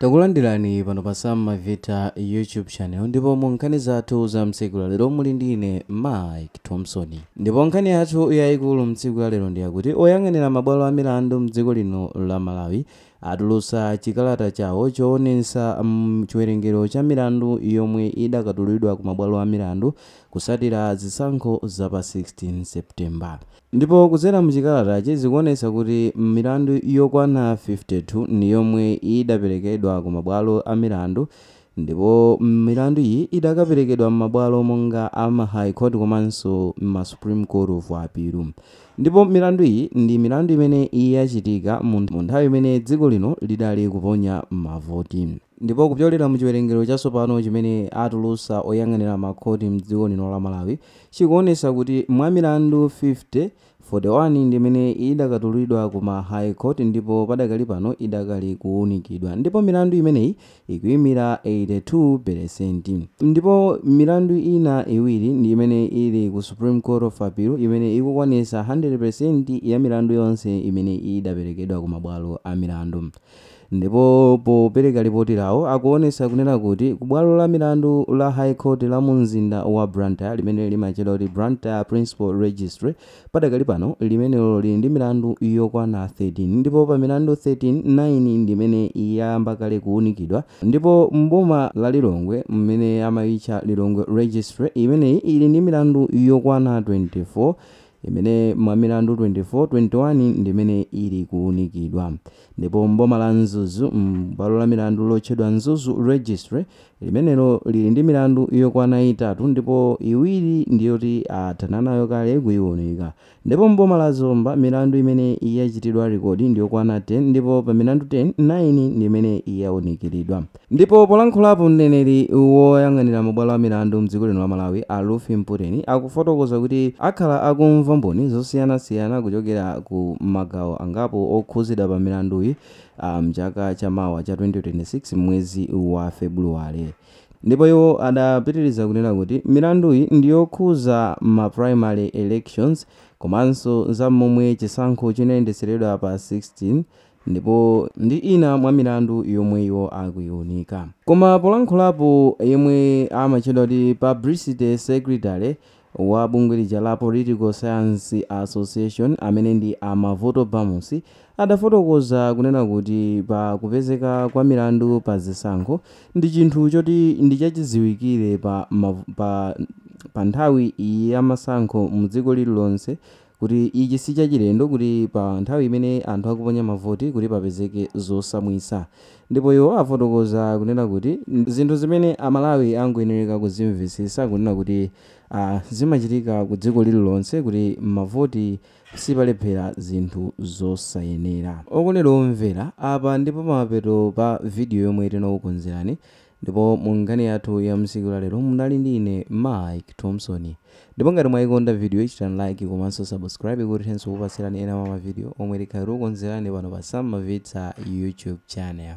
Takulandirani pano pa Sam Mavita YouTube channel, ndipo mu nkhani zathu za mtsiku la lero muli ndi ine Mike Thompson. Ndipo nkhani yathu yayikulu mtsiku la lero ndiyakuti oyang'anira mabwalo a milandu mdziko lino la Malawi atulutsa chikalata chawo choonetsa chiwerengero cha milandu yomwe idakatulidwa ku mabwalo a milandu kutsatira zisankho za pa 16 September. Ndipo kudzera muchikalatachi zikuonetsa kuti milandu yokwana 52 ndi yomwe idaperekedwa ku mabwalo a milandu, ndipo milandu iyi idakaperekedwa m'mabwalo monga ama High Court komanso ma Supreme Court of Appeal. Ndipo milandu iyi ndi milandu imene yachitika mu nthawi imene dziko lino lidali kuponya mavoti. Ndipo kupyolera mu chiwerengero chatsopano chimene atulutsa oyang'anira makhoti mdziko lino la Malawi, chikuonetsa kuti mwa milandu 50, 41 ndi imene idakatulidwa ku ma High Court ndipo padakali pano idakali kuwunikidwa, ndipo milandu imeneyi ikuyimira 82%. Ndipo milandu ina iwiri ndi imene ili ku Supreme Court of Appeal imene ikukwanitsa 100% ya milandu yonse imene idaperekedwa ku mabwalo a milandu. Ndipo popereka ripoti lawo akuonetsa kunena kuti ku bwalo la milandu la High Court la mu mzinda wa Blantyre limene limatchedwa kuti Blantyre Principal Registry, padakali pano limenelo lili ndi milandu yokwana 13, ndipo pa milandu 13, 9 ndi imene yayamba kale kuwunikidwa. Ndipo mboma la Lilongwe mmene amayitcha Lilongwe Registry, imeneyi ili ndi milandu yokwana 24, imene mwa milandu 24, 21 ndi imene ili kuwunikidwa. Ndipo mboma la Mzuzu m'bwalo la milandu lotchedwa Mzuzu Registry, limenelo lili ndi milandu yokwana 3, ndipo iwiri ndiyoti athana nayo kale kuyiwunika. Ndipo mboma la Zomba milandu imene yachitidwa rekodi ndiyokwana 10, ndipo pa milandu 10, 9 ndi imene yawunikiridwa. Ndipo polankhulapo mneneri woyang'anira mabwalo a milandu mdziko lino la Malawi a Luffy Mputeni akufotokoza kuti akhala akumva mboni zosiyanasiyana kuchokera ku magawo angapo okhuzidwa pa milanduyi mchaka chamawa cha 2026 mwezi wa Februwale. Ndipo iwo adapitiriza kunena kuti milanduyi ndiyokhuza ma primary elections komanso za momwe chisankho chinayendetseredwa pa 16, ndipo ndi ina mwa milandu yomwe iwo akuyiwunika. Koma polankhulapo yemwe amatchedwa kuti publicity secretary wa bungwe lija la Political Science Association amene ndi a Mavuto Bamusi adafotokoza kunena kuti pa kupezeka kwa milandu pa zisankho ndi chinthu choti ndi chachidziwikire pa nthawi ya masankho mdziko lililonse, kuti ichi si chachilendo kuti pa nthawi imene anthu akuponya mavoti kuti papezeke zosamwitsa. Ndipo iwo afotokoza kunena kuti zinthu zimene Amalawi angoyenereka kuzimvetsetsa kunena kuti zimachitika ku dziko lililonse kuti mavoti sipalephera zinthu zosayenera. Okondedwa omvera, apa ndipo pamapeto pa video yomwe tinakukonzerani, ndipo mu nkhani yathu ya msiku la lero munali ndi ine Mike Thompson. Ndipo ngati mwayikonda video chitani like komanso subscribe kuti thenso kupatsirani ena mwa mavideo omwe tikhale tikukonzerani pano pa Sam Mavita YouTube channel.